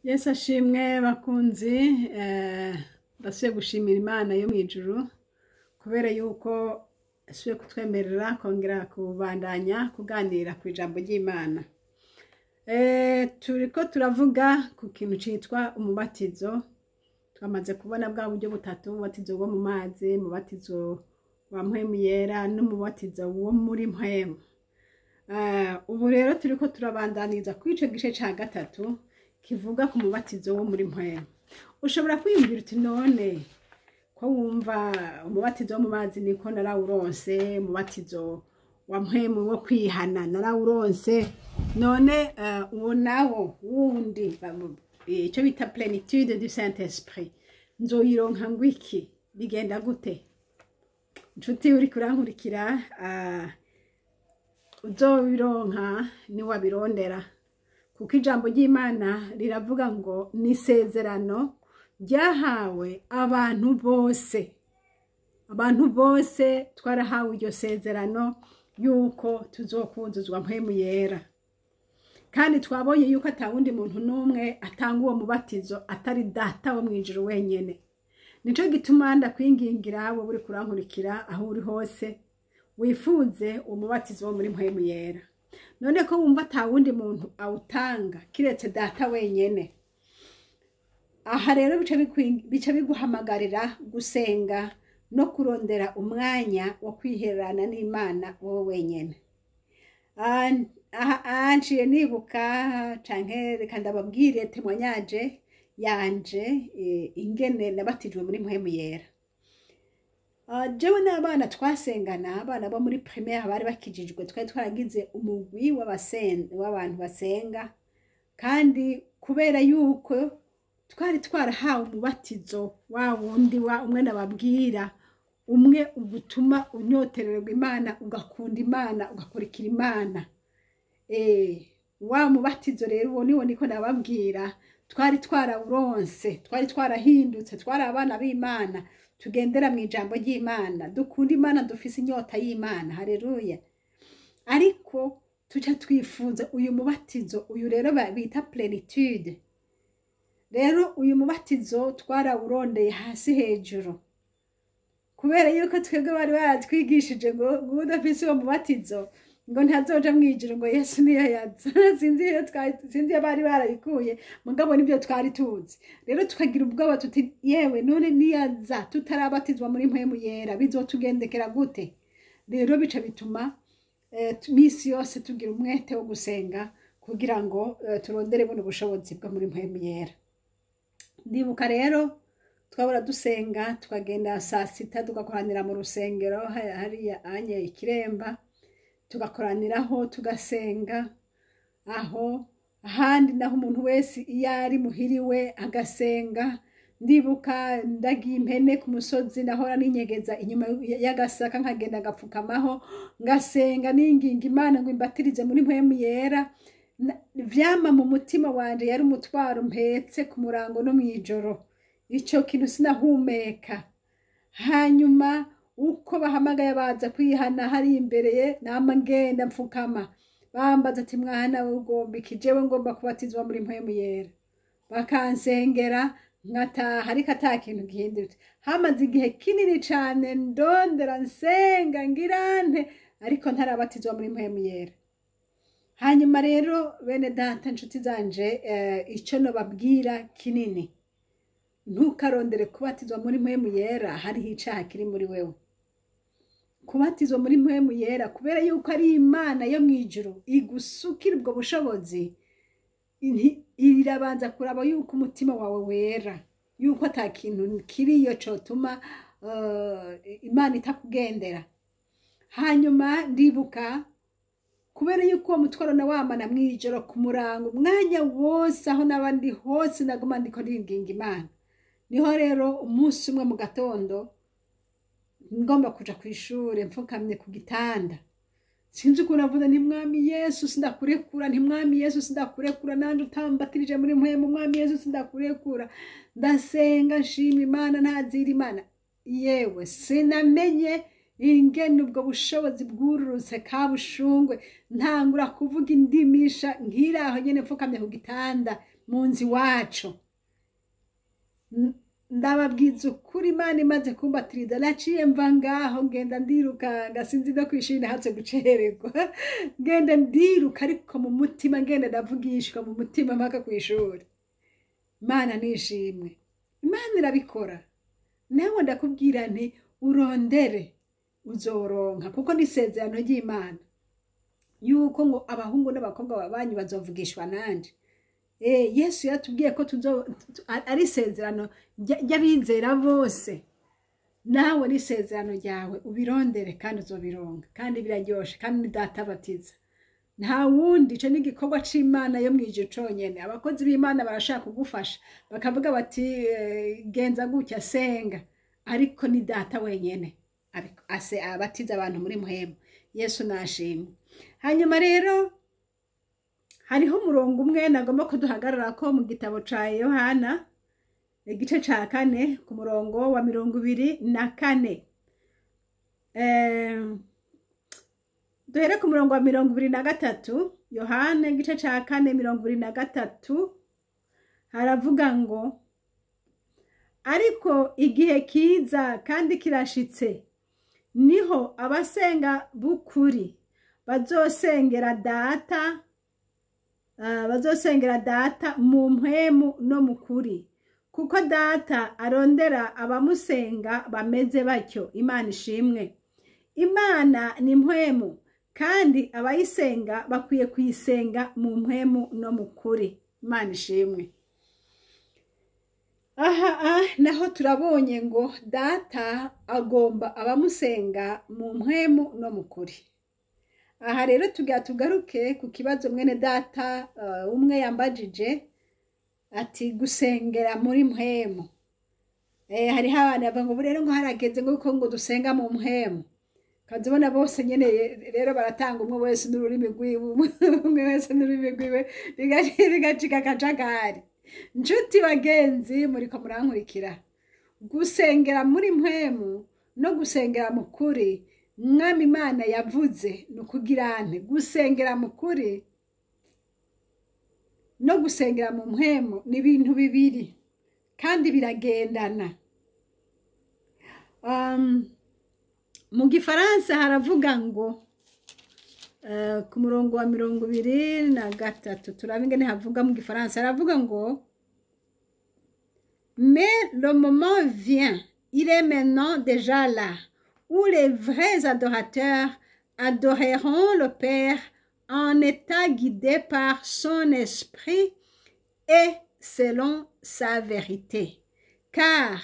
Yesu ashimwe bakunzi. Ndasubiye gushimira Imana yo mw'ijuru kubera yuko asubiye kutwemerera kongera kubandanya kuganira ku ijambo ry'Imana. Turiko turavuga ku kintu citwa umubatizo. Twamaze kubona bwa buryo butatu: umubatizo wo mu mazi, umubatizo wa Mpwemu Yera n'umubatizo wo muri Mpwemu. Ubu rero turiko turabandaniriza kuri ico gice ca gatatu kivuga ku mubatizo wo muri Mpwemu. Ushobora kwiyumvira uti: "None ko wumva umubatizo wo mu mazi niko narawuronse, umubatizo wa Mpwemu wo kwihana narawuronse, none uwo nawo wundi, ico bita plénitude du Saint Esprit, nzoyironka ngwiki? Bigenda gute?" Nshuti uriko urankurikira, uzobironka niwabirondera, kuko ijambo ry'Imana riravuga ngo ni isezerano ryahawe abantu bose. Abantu bose twarahawe iryo sezerano yuko tuzokuzuzwa Mpwemu Yera, kandi twabonye yuko atawundi muntu n'umwe atanga uwo mubatizo atari Data wo mw'ijuru wenyene. Nico gituma ndakwingingira, wowe uriko urankurikira, aho uri hose, wifuze umubatizo wo muri Mpwemu Yera. None ko wumva atawundi muntu awutanga kiretse Data wenyene, aha rero bica biguhamagarira gusenga no kurondera umwanya wo kwihererana n'Imana wowe wenyene. Aha nciye nibuka, canke reka ndababwire témoignage yanje, ingene nabatijwe muri Mpwemu Yera. Jewe n'abana twasengana, abana bo muri primaire bari bakijijwe, twari twaragize umugwi w'abantu basenga. Kandi kubera yuko twari twarahawe umubatizo wa wundi wa umwe nababwira, umwe ugutuma unyotererwa Imana, ugakunda Imana, ugakurikira Imana, wa mubatizo rero uwo niwo niko nababwira. Twari twarawuronse, twari twarahindutse, twari abana b'Imana, tugendera mu ijambo ry'Imana, dukunda Imana, dufise inyota y'Imana, haleluya. Ariko tuca twifuza uyu mubatizo, uyu rero bita plénitude. Rero uyu mubatizo twarawurondeye hasi hejuru, kubera yuko twebwe bari baratwigishije ngo udafise uwo mubatizo ngo ntazoja mwijuru, ngo Yesu niyo yaza. Sinzi iyo bari barabikuye, mugabo nibyo twari tuzi. Rero tukagira ubwoba tuti: "Yewe, none niyaza tutarabatizwa muri Mpwemu Yera bizotugendekera gute?" Rero bica bituma misi yose tugira umwete wo gusenga kugira ngo turondere buno bushobozi bwo muri Mpwemu Yera. Ndibuka rero twabura dusenga, tukagenda saa 6 tugakoranira mu rusengero hariya anye Ikiremba, tugakoraniraho, tugasenga aho. Ahandi naho umuntu wese iyo ari muhiriwe agasenga. Ndibuka ndagiye impene ku musozi, nahora ninyegeza inyuma y'agasaka, nkagenda ngapfukamaho, ngasenga ninginga Imana ngo imbatirize muri Mpwemu Yera. Vyama mu mutima wanje, yari umutwaro mpetse ku murango no mw'ijoro. Ico kintu sinahumeka. Hanyuma uko bahamagaye baza kwihana hari imbere ye, nama ngenda mfukama, bambaza ati: "Mwana we, ugomba iki?" "Jewe ngomba kubatizwa muri Mpwemu Yera." Bakansengera nkataha, ariko ata kintu gihindutse. Hamaze igihe kinini cane ndondera, nsenga, ngirante, ariko ntarabatizwa muri Mpwemu Yera. Hanyuma rero, bene Data, inshuti zanje, ico nobabwira kinini: ntukarondere kubatizwa muri Mpwemu Yera hariho icaha kiri muri wewe. Kubatizwa muri Mpwemu Yera, kubera yuko ari Imana yo mw'ijuru igusukira ubwo bushobozi, irabanza kuraba yuko umutima wawe wera, yuko ata kintu kiriyo cotuma Imana itakugendera. Hanyuma ndibuka, kubera yuko uwo mutwaro na wamana mw'ijoro ku murango, umwanya wose, aho naba ndi hose, naguma ndiko ndinginga Imana. Niho rero umunsi umwe mu gatondo ngomba kuja kw'ishure, mfukamye ku gitanda, sinzi ukuntu navuze nti: "Mwami Yesu, sindakurekura." Nti: "Mwami Yesu, sindakurekura nanje utambatirije muri Mpwemu. Mwami Yesu, sindakurekura." Ndasenga, nshima Imana, ntazira Imana. Yewe, sinamenye ingene ubwo bushobozi bwururutse kabushungwe, ntangura kuvuga indimisha nkiraho nyene mfukamye ku gitanda. Mu nzu iwacu. Ndababwiza ukuri, Imana imaze kumbatiriza, naciye mva ngaho, ngenda ndirukanga, sinzi no kw'ishuri, nahatse gucererwa, ngenda ndiruka, ariko mu mutima ngenda ndavugishwa mu mutima mpaka kw'ishuri. Imana nishimwe, Imana irabikora. Nawe ndakubwira nti urondere uzoronka, kuko ni isezerano ry'Imana yuko ngo abahungu n'abakobwa banyu bazovugishwa nanje. Yesu yatubwiye ko ari isezerano ry'abizera bose. Nawe ni isezerano ryawe, ubirondere kandi uzobironka, kandi biraryoshe, kandi ni Data abatiza, nta wundi. Ico ni igikorwa c'Imana yo mw'ijuru conyene. Abakozi b'Imana barashaka kugufasha, bakavuga bati "Genza gutya, senga", ariko ni Data wenyene ase abatiza abantu muri mpwemu. Yesu nashimwe. Hanyuma rero hariho umurongo umwe nagomba ko duhagarara ko mu gitabo ca Yohana, igice ca 4, ku murongo wa 24. Duhere ku murongo wa 23. Yohana igice ca 4, 23, haravuga ngo: "Ariko igihe kiza kandi kirashitse, niho abasenga b'ukuri bazosengera Data, bazosengera Data mu mpwemu no mu kuri, kuko Data arondera abamusenga bameze batyo." Imana ishimwe. Imana ni mpwemu, kandi abayisenga bakwiye kuyisenga mu mpwemu no mu kuri. Imana ishimwe. Aha naho turabonye ngo Data agomba abamusenga mu mpwemu no mu kuri. Aha rero tugira tugaruke ku kibazo mwene Data umwe yambajije, ati gusengera muri mpwemu. Hariho abantu bavuga ngo rero ngo harageze ngo uko ngo dusenga mu mpwemu, ukazibona bose nyene rero baratanga, umwe wese n'ururimi rwiwe, umwe wese n'ururimi rwiwe, bigacika akajagari. Nshuti bagenzi muriko murankurikira, gusengera muri mpwemu no gusengera mu kuri, Mwami Imana yavuze ni ukugirane gusengera mu kuri no gusengera mu mpwemu ni ibintu bibiri kandi biragendana. Mu gifaransa haravuga ngo ku murongo wa 23, turabe ingene havuga mu gifaransa. Haravuga ngo: "Mais le moment vient, il est maintenant déjà là, où les vrais adorateurs adoreront le Père en étant guidés par son esprit et selon sa vérité. Car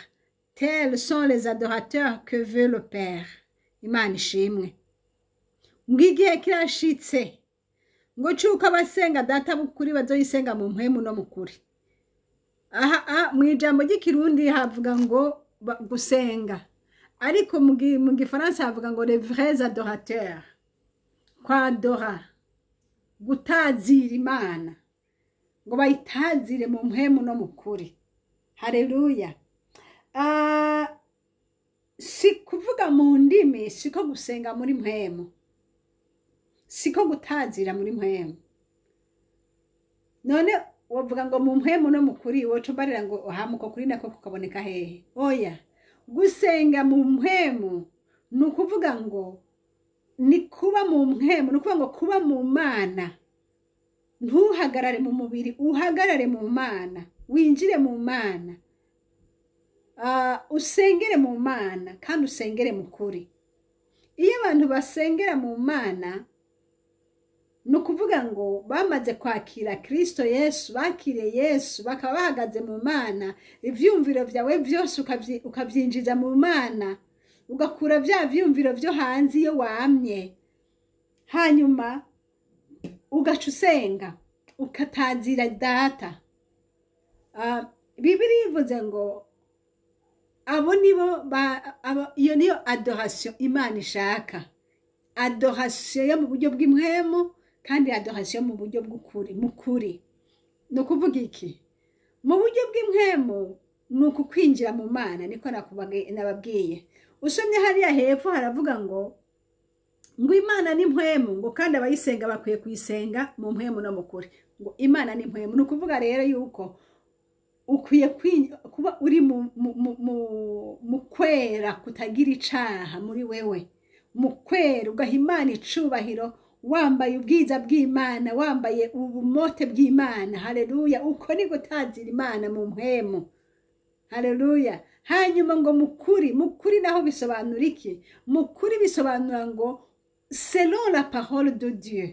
tels sont les adorateurs que veut le Père." Imana ishimwe. Ngo igihe kirashitse ngo cuko abasenga Data b'ukuri bazoyisenga mu mpwemu no mu kuri. Aha mu ijambo ry'ikirundi havuga ngo gusenga, ariko mu gifaransa havuga ngo les vrais adorateurs, kwadora, gutazira Imana, ngo bayitazire mu mpwemu no mu kuri. Haleluya. Si kuvuga mu ndimi, siko gusenga muri mpwemu, siko gutazira muri mpwemu. None wavuga ngo mu mpwemu no mu kuri, woca umbarira ngo hamuko kuri nako kukaboneka hehe? Oya, gusenga mu mpwemu ni ukuvuga ngo ni kuba mu mpwemu, ni ukuvuga ngo kuba mu Mana. Ntuhagarare mu mubiri, uhagarare mu Mana, winjire mu Mana, usengere mu Mana kandi usengere mu kuri. Iyo abantu basengera mu Mana, ni ukuvuga ngo bamaze kwakira Kristo Yesu, bakiriye Yesu, bakaba bahagaze mu Mana. Ivyumviro vyawe vyose ukavyinjiza mu Mana, ugakura vya vyumviro vyo hanze iyo wamye, hanyuma ugaca usenga, ukatazira Data. Bibiliya ivuze ngo abo nibo, iyo niyo adoration Imana ishaka, adoration yo mu buryo bw'impwemu kandi adoration mu buryo bw'ukuri, mu kuri. Ni ukuvuga iki? Mu buryo bw'impwemu ni ukukwinjira mu Mana, niko nababwiye. Usomye hariya hepfo haravuga ngo Imana ni mpwemu, ngo kandi abayisenga bakwiye kuyisenga mu mpwemu no mu kuri. Ngo Imana ni mpwemu. Ni ukuvuga rero yuko ukwiye kuba uri mu kwera kutagira icaha muri wewe, mu kwera ugaha Imana icubahiro, wambaye ubwiza bw'Imana, wambaye ubumote bw'Imana. Haleluya! Uko ni gutazira Imana mu mpwemu. Haleluya! Hanyuma ngo mukuri. Mukuri naho bisobanura iki? Mukuri bisobanura ngo selon la parole de Dieu.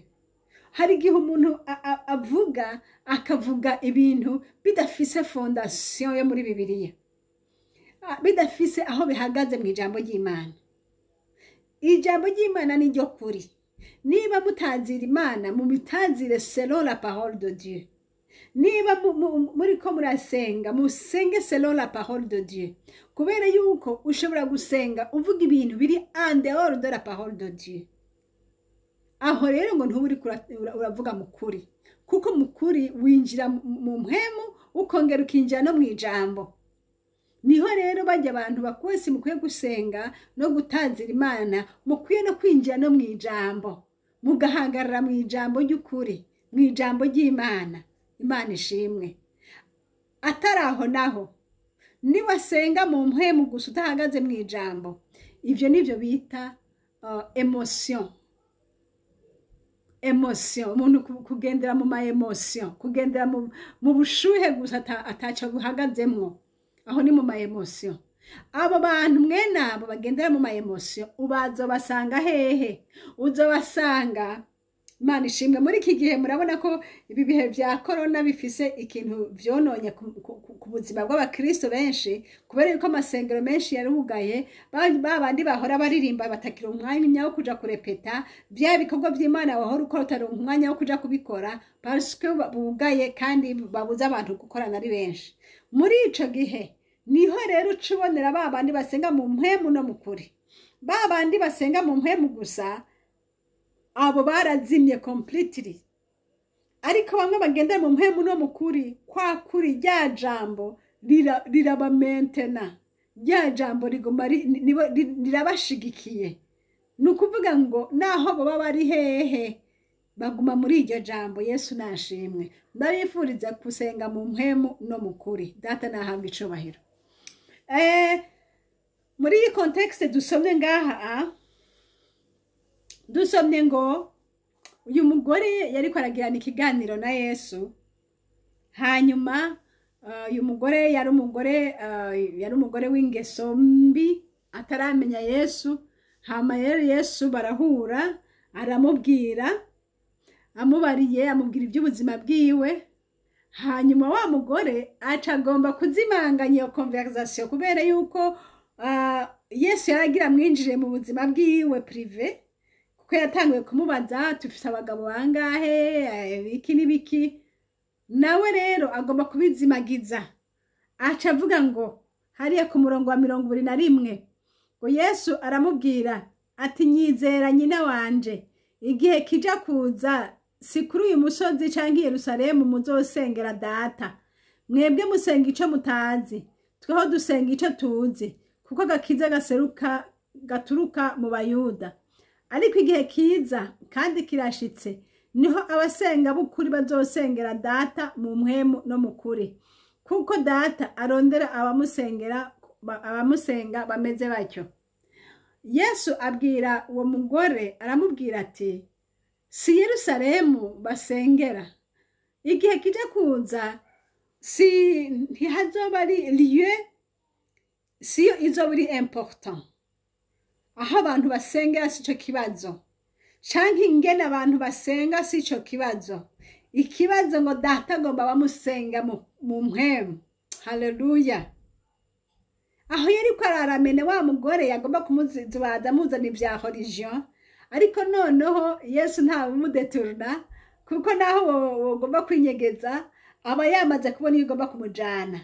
Hari igihe umuntu avuga, akavuga ibintu bidafise fondation yo muri Bibiliya, bidafise aho bihagaze mu ijambo ry'Imana. Ijambo ry'Imana ni ryo kuri. Niba mutazira Imana, mubitazire selon la parole de Dieu. Niba muriko murasenga, musenge selon la parole de Dieu, kubera yuko ushobora gusenga uvuga ibintu biri en dehors de la parole de Dieu. Aho rero ngo ntuba uriko uravuga mu kuri, kuko mu kuri winjira mu mpwemu, ukongera ukinjira no mu ijambo. Niho rero bajya abantu bakwese mukwiye gusenga no gutazira Imana, mukwiye no kwinjira no mu ijambo, mugahagarara mu ijambo ry'ukuri, mu ijambo ry'Imana. Imana ishimwe. Atari aho naho, niwasenga mu mpwemu gusa utahagaze mu ijambo, ibyo nibyo bita émotion. Émotion, umuntu kugendera mu ma émotion, kugendera mu bushuhe gusa ataco buhagazemwo, aho ni mu ma émotion. Abo bantu mwene abo bagendera mu ma émotion, ubazobasanga hehe? Uzobasanga, Imana ishimwe, muri iki gihe murabona ko ibi bihe vya korona bifise ikintu vyononye ku buzima bw'abakristo benshi, kubera yuko amasengero menshi yarugaye. Ba bandi bahora baririmba batakira umwanya wo kuja kurepeta. Vya bikorwa vy'Imana wahora ukora, utaronka umwanya wo kuja kubikora parce que bugaye kandi babuza abantu gukorana ari benshi. Muri ico gihe niho rero uca ubonera ba bandi basenga mu mpwemu no mu kuri. Ba bandi basenga mu mpwemu gusa, abo barazimye completely. Ariko bamwe bagendera mu mpwemu no mu kuri, kwa kuri, rya jambo rirabamentena, rya jambo riguma rirabashigikiye. Ni ukuvuga ngo naho baba bari hehe, baguma muri iryo jambo. Yesu nashimwe. Ndabifuriza gusenga mu mpwemu no mu kuri. Data nahabwa icubahiro. Muri iyi contexte dusomye ngaha, dusomye ngo uyu mugore yariko aragirana ikiganiro na Yesu. Hanyuma uyu mugore yari umugore w'ingeso mbi ataramenya Yesu. Hama rero Yesu barahura, aramubwira, amubariye, amubwira iby'ubuzima bwiwe. Hanyuma wa mugore aca agomba kuzimanganya iyo conversation, kubera yuko Yesu yaragira amwinjire mu buzima bwiwe privé, kuko yatanguye kumubaza: "Tufise abagabo bangahe?" Biki n'ibiki. Nawe rero agomba kubizimagiza, aca avuga ngo hariya ku murongo wa 21 ngo: "Yesu aramubwira ati: 'Nyizera, nyina wanje, igihe kija kuza, si kuri uyu musozi canke i Yerusalemu muzosengera Data. Mwebwe musenga ico mutazi, tweho dusenga ico tuzi, kuko agakiza gaseruka gaturuka mu Bayuda. Ariko igihe kiza kandi kirashitse, niho abasenga b'ukuri bazosengera Data mu mpwemu no mu kuri, kuko Data arondera abamusengera, abamusenga bameze batyo.'" Yesu abwira uwo mugore, aramubwira ati: "Si Yerusalemu basengera. Igihe kija kuza, si ntihazoba ari lieu, siyo izoba iri important. Aho abantu basengera sico kibazo, canke ingene abantu basenga sico kibazo. Ikibazo ngo Data agomba bamusenga mu mpwemu." Haleluya! Aho yariko araramene wa mugore yagomba kumuzibaza, amuzana ivya religion. Ariko noneho Yesu ntawumudeturuna, kuko naho wogomba kwinyegeza, aba yamaze kubona iyo ugomba kumujana.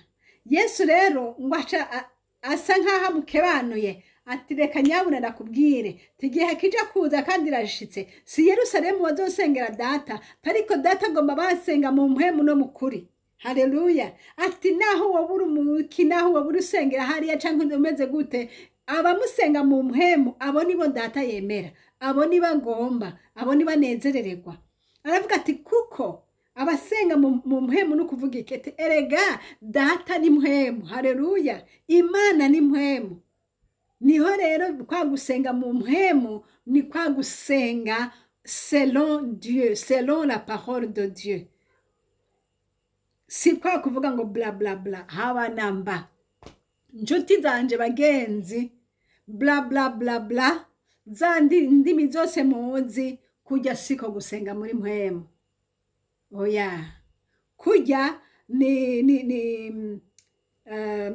Yesu rero ngo aca asa nk'aho amukebanuye, ati: "Reka nyabuna ndakubwire, igihe kija kuza kandi irashitse, si Yerusalemu bazosengera Data, ariko Data agomba basenga mu mpwemu no mu kuri." Haleluya! Ati: "Naho woba uri umuki, naho woba uri usengera hariya canke umeze gute, abamusenga mu mpwemu, abo nibo Data yemera, abo nibo agomba, abo nibo anezerererwa." Aravuga ati: "Kuko Abasenga mu mpwemu no kuvuga ikete, erega Data ni mpwemu. Haleluya! Imana ni mpwemu. Niho rero kwa gusenga mu mpwemu ni kwa gusenga selon Dieu, selon la parole de Dieu. Si kwa kuvuga ngo bla bla bla, haba namba. Nshuti zanje, bagenzi, bla bla bla bla, za ndimi zose muzi, kujya siko gusenga muri mpwemu. Oya, kujya ni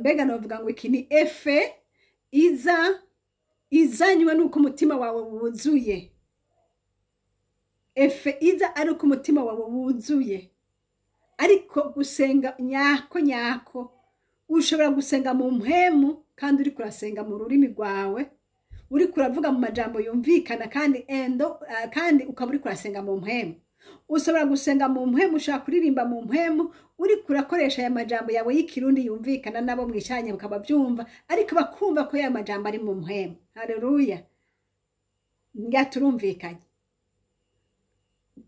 mbega novuga ngo iki ni effet iza izanywe nuko umutima wawe wuzuye. Effet iza ari uko umutima wawe wuzuye. Ariko gusenga nyako nyako, ushobora gusenga mu mpwemu kandi uriko urasenga mu rurimi rwawe, uriko uravuga mu majambo yumvikana, kandi endo kandi ukaba uriko urasenga mu mpwemu. Ushobora gusenga mu mpwemu, ushobora kuririmba mu mpwemu, uriko urakoresha aya majambo yawe y'Ikirundi yumvikana, nabo mwicanye bakaba byumva, ariko bakumva ko aya majambo ari mu mpwemu. Haleluya! Nga turumvikanye.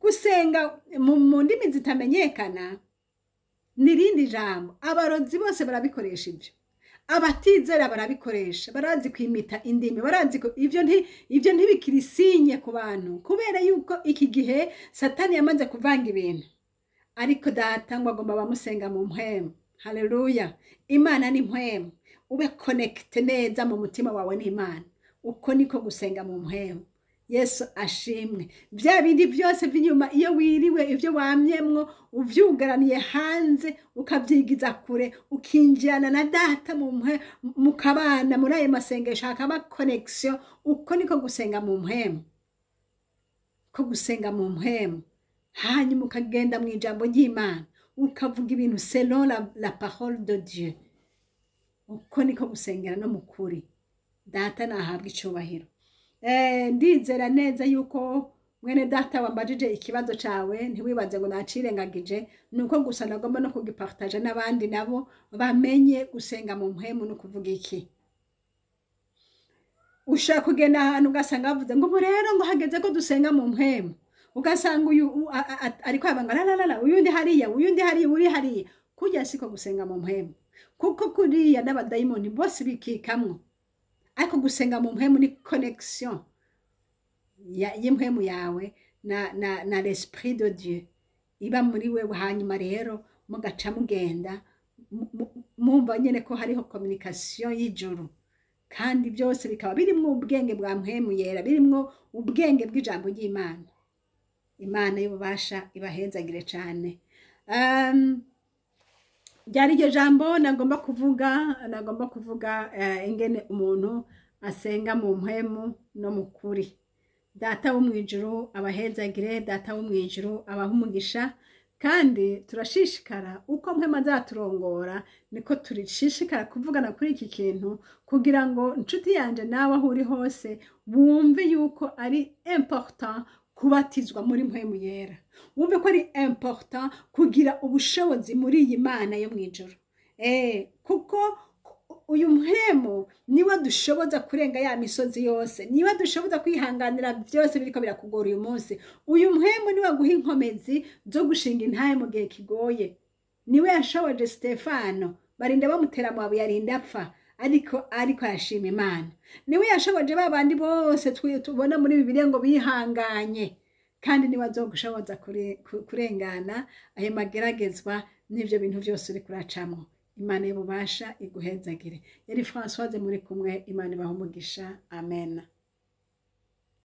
Gusenga mu ndimi zitamenyekana ni irindi jambo. Abarozi bose barabikoresha ibyo, abatizera barabikoresha, barazi kwimita indimi, barazi ko ibyo ntibikiri signe ku bantu, kubera yuko iki gihe Satani yamaze kuvanga ibintu. Ariko Data ngo agomba bamusenga mu mpwemu. Haleluya! Imana ni mpwemu. Ube connecté neza mu mutima wawe n'Imana. Uko niko gusenga mu mpwemu. Yesu ashimwe! Bya bindi byose by'inyuma, iyo wiriwe ibyo wamyemwo uvyugaraniye hanze, ukabyigiza kure, ukinjirana na Data mu mukabana muri ayo masengesho, hakaba connexion. Uko niko gusenga mu mpwemu, ko gusenga mu mpwemu, hanyuma ukagenda mu ijambo ry'Imana, ukavuga ibintu selon la parole de Dieu. Uko niko gusengera no mu kuri. Data nahabwa icubahiro. Ndizera neza yuko mwene Data wambajije ikibazo cawe, ntiwibaze ngo nacirengagije, nuko gusa nagomba no kugipartager n'abandi, nabo bamenye gusenga mu mpwemu no kuvuga iki. Ushaka kugenda ahantu ugasanga bavuze ngo ubu rero ngo hageze ko dusenga mu mpwemu, ugasanga uyu ariko yabanga la, uyundi hariya, uyundi hariya, uri hariya. Kurya siko gusenga mu mpwemu, kuko kuriya n'abadayimoni bose bikikamwo. Ariko gusenga mu mpwemu ni connexion y'impwemu yawe na l'esprit de Dieu iba muri wewe. Hanyuma rero mugaca mugenda mumva nyene ko hariho communication y'ijuru, kandi byose bikaba birimwo ubwenge bwa Mpwemu Yera, birimwo ubwenge bw'ijambo ry'Imana. Imana y'ububasha ibahezagire cane. Ryari iryo jambo nagomba kuvuga, ingene umuntu asenga mu mpwemu no mu kuri. Data wo mw'ijuru abahezagire, Data wo mw'ijuru abaha umugisha. Kandi turashishikara, uko mpwemu azaturongora niko turishishikara kuvugana kuri iki kintu, kugira ngo inshuti yanje nawe aho uri hose wumve yuko ari important kubatizwa muri Mpwemu Yera, wumve ko ari important kugira ubushobozi muri iyi Mana yo mw'ijuru. Kuko uyu mpwemu niwe dushoboza kurenga ya misozi yose, niwe dushoboza kwihanganira byose biriko birakugora uyu munsi. Uyu mpwemu niwe aguha inkomezi zo gushinga intahe mu gihe kigoye. Niwe yashoboje Stefano, barinda bamutera amabuye, arinda apfa, ariko arashima Imana. Niwe yashoboje ba bandi bose tubona muri Bibiliya ngo bihanganye, kandi niwe azogushoboza kurengana ayo mageragezwa n'ivyo bintu byose uri kuracamwo. Imana y'ububasha iguhezagire. Yari Françoise muri kumwe. Imana ibaha umugisha. Amen.